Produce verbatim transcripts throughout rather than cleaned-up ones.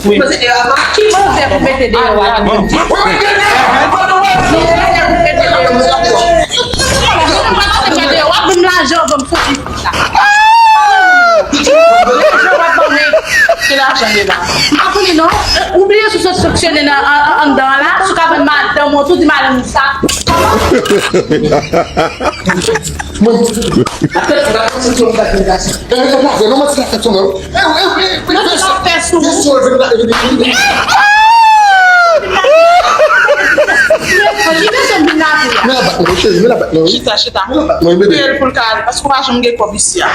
Ki manzè pou mete deyò a? Ki manzè pou mete deyò a? Ki manzè pou mete deyò a? W ap ban m lajan, ban m soti isit la. Lajan w ap ban mwen. Ki lajan de la? M pa konnen non. Ou bliye sou sot fonksyone nan an- an- anndan an la, sou ka ban madanm ou, tou di madanm ou sa. Mwen, atè, atè, atè, atè, atè, non, mwen ti la fè sou mwen. Eh, eh, eh, eh, non, se la fè sou mwen. Ki bezwen vin la, vin, vin, vin. Men la bat mwen, cheri, men la bat mwen, wi. Chita, chita. Men la bat mwen, bebe. Fè l pou l ka ale, paske w pa janm gen kòb isi a.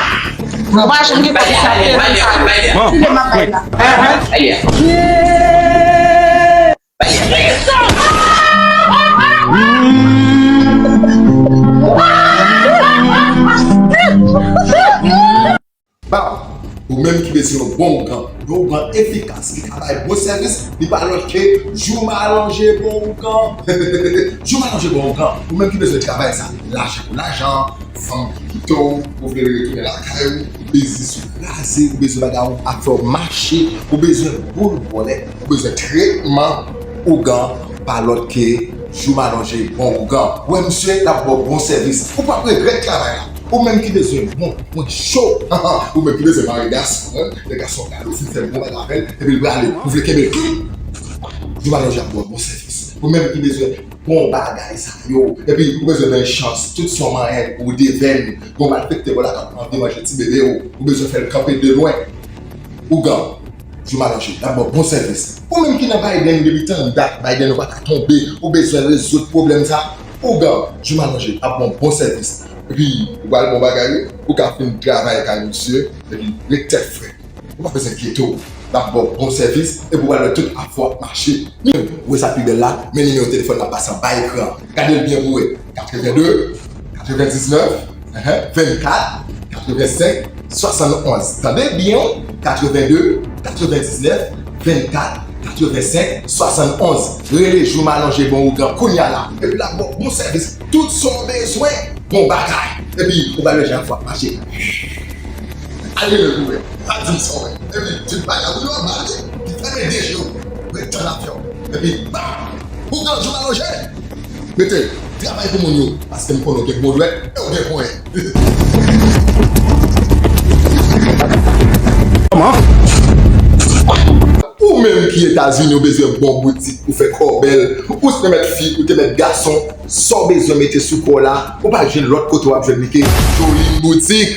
Ou pa janm gen kòb isi a, fè l pou l ka ale. Kile m ap bay la. Ba, ou menm ki bezwen yon bon ougan, yon ougan efikas, ki ka bay bon sèvis, li pa lòt ke Jouma Lonje Bon Ougan. Jouma Lonje Bon Ougan, ou menm ki bezwen travay sa, lajan pou lajan, fanm ki kite w, ou vle retounen lakay ou, ou bezwen sou kraze, ou bezwen bagay ou ap fè w mache, ou bezwen boul bòlèt, ou bezwen tretman ougan, pa lòt ke Jou malonje, bon ougan. Wè misye, l ap ba w bon sèvis. Ou p ap regrèt travay la. Ou menm ki bezwen bon, pwen cho. Ou menm ki bezwen mare gason, lè gason gade w fin fè bon bagay avè l, epi l prale, ou vle kenbe l. Jou malonje ap ba w bon sèvis. Ou menm ki bezwen bon bagay sa yo, epi ou bezwen bèl chans, tout sa w manyen ou devèn, gon malfektè bò lakay ou anvi manje ti bebe w, ou bezwen fè l kanpe de lwen. Ougan, jou malonje, l ap ba w bon sèvis. Ou menm ki nan Biden depi tann dat, Biden ou pa ka tonbe, ou bezwen rezoud pwoblèm sa, ougan, jou malonje, l ap ba w bon sèvis. Epi, ou pral bon bagay, wi, ou ka fin travay kay misye, epi ret tèt frèt. Ou pa bezwen enkyete w, l ap ba w bon sèvis, epi ou pral wè tout afè w ap mache. Ou wè sa pi bèl la, men nimewo telefòn n ap pase anba ekran an. Gade l byen pou w wè. Katreven de, katreven diznèf, vennkat, katreven senk, swasannonz. Tande byen, wi. Katreven de, katreven diznèf, vennkat, katreven senk, swasannonz. Rele jou malonje bon ougan kounye a la. Epi l ap ba w bon sèvis. Tout sa w bezwen, bon bagay. Epi, ou pral wè jan afè w ap mache. Al rele l pou w wè. Pa di m sa w wè. Epi, tout bagay ou yo, pa di. Li fèmen de je w. Ret tann afè w. Epi, bam! Ougan jou malonje! Mete, travay pou moun yo, paske m konnen w gen bon dwèt e w gen ponyen. Kòman? Ou menm ki Etazini, ou bezwen bon boutik pou fè kò w bèl, ou se mèt fi, ou te mèt gason, sa w bezwen mete sou kò w la, ou pa jwenn lòt kote w ap jwenn li ke Joline Boutique.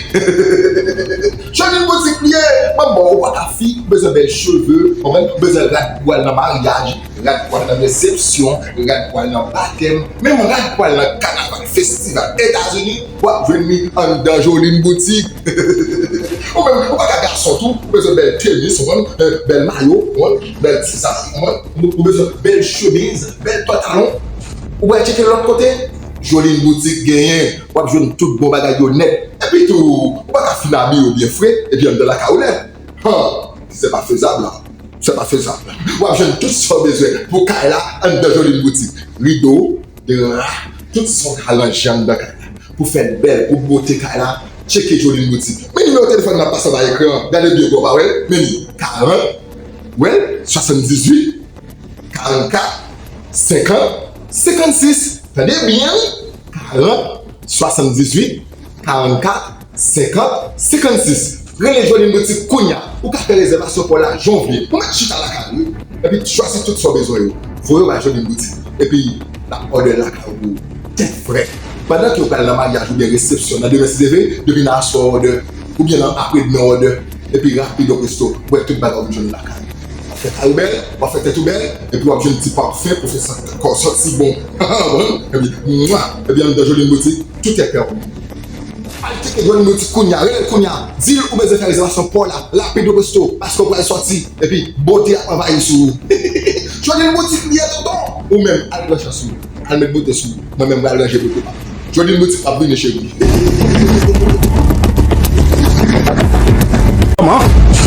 Joline Boutique li ye, mwen bon, ou pa ka fi, ou bezwen bèl cheve, ou konprann, ou bezwen rad pou al nan maryaj, rad pou al nan resepsyon, rad pou al nan batèm, menm rad pou al nan kanaval, festival Etazini, w ap jwenn li anndan Joline Boutique. Ou menm, ou pa ka gason tou, ou bezwen bèl tenis, ou konprann, bèl mayo, ou konprann, bèl ti sa, ou konprann, ou bezwen bèl chemiz, bèl pantalon. Ou pral tcheke lòt kote, Joline Boutique genyen, w ap jwenn tout bon bagay yo nèt. Epi tou, ou pa ka fin abiye w byen fre, epi anndan lakay ou lèd. Han, se pa fezab la. Se pa fezab. W ap jwenn tout sa w bezwen pou kay la anndan Joline Boutique. Rido, dra, tout sa w ka ranje anndan kay la. Pou fè l bèl, pou bote kay la, tcheke Joline Boutique. Men nimewo telefòn nan ap pase anba ekran an. Gade byen pou w pa wè l. Men li, karant, wè l, swasanndizuit, karannkat, senkant, senkannsis. Tande byen, wi. Karant, swasanndizuit, karannkat, senkant, senkannsis. Rele Joline Boutique kounye a. Ou ka fè rezèvasyon pou w la jan w vle. Ou mèt chita lakay ou, wi. Epi chwazi tout sa w bezwen yo. Voye yo bay Joline Boutique. Epi, l ap òdè lakay ou pou tèt frèt. Pandan ke w pral nan maryaj oubyen resepsyon nan demen si Dye vle, depi nan aswè w òdè, oubyen nan apre demen w òdè. Epi rapido presto, ou wè tout bagay ou vin jwenn lakay ou. W ap fè kay ou bèl, w ap fè tèt ou bèl, epi w ap jwenn ti pafen pou fè sa kò w santi bon. Epi, mwa, epi anndan Joline Boutique, tout est permis. Al tcheke Joline Boutique kounye a, rele l kounye a. Di l ou bezwen fè rezèvasyon pou w la, rapido presto, paske w pral sòti, epi bote ap anvayi sou ou. Joline Boutique li ye tonton. Ou menm, al pran chans ou. Al met bote sou ou. Mwen menm, m pral ranje bote pa m. Joline Boutique ap vini, cheri. Kòman?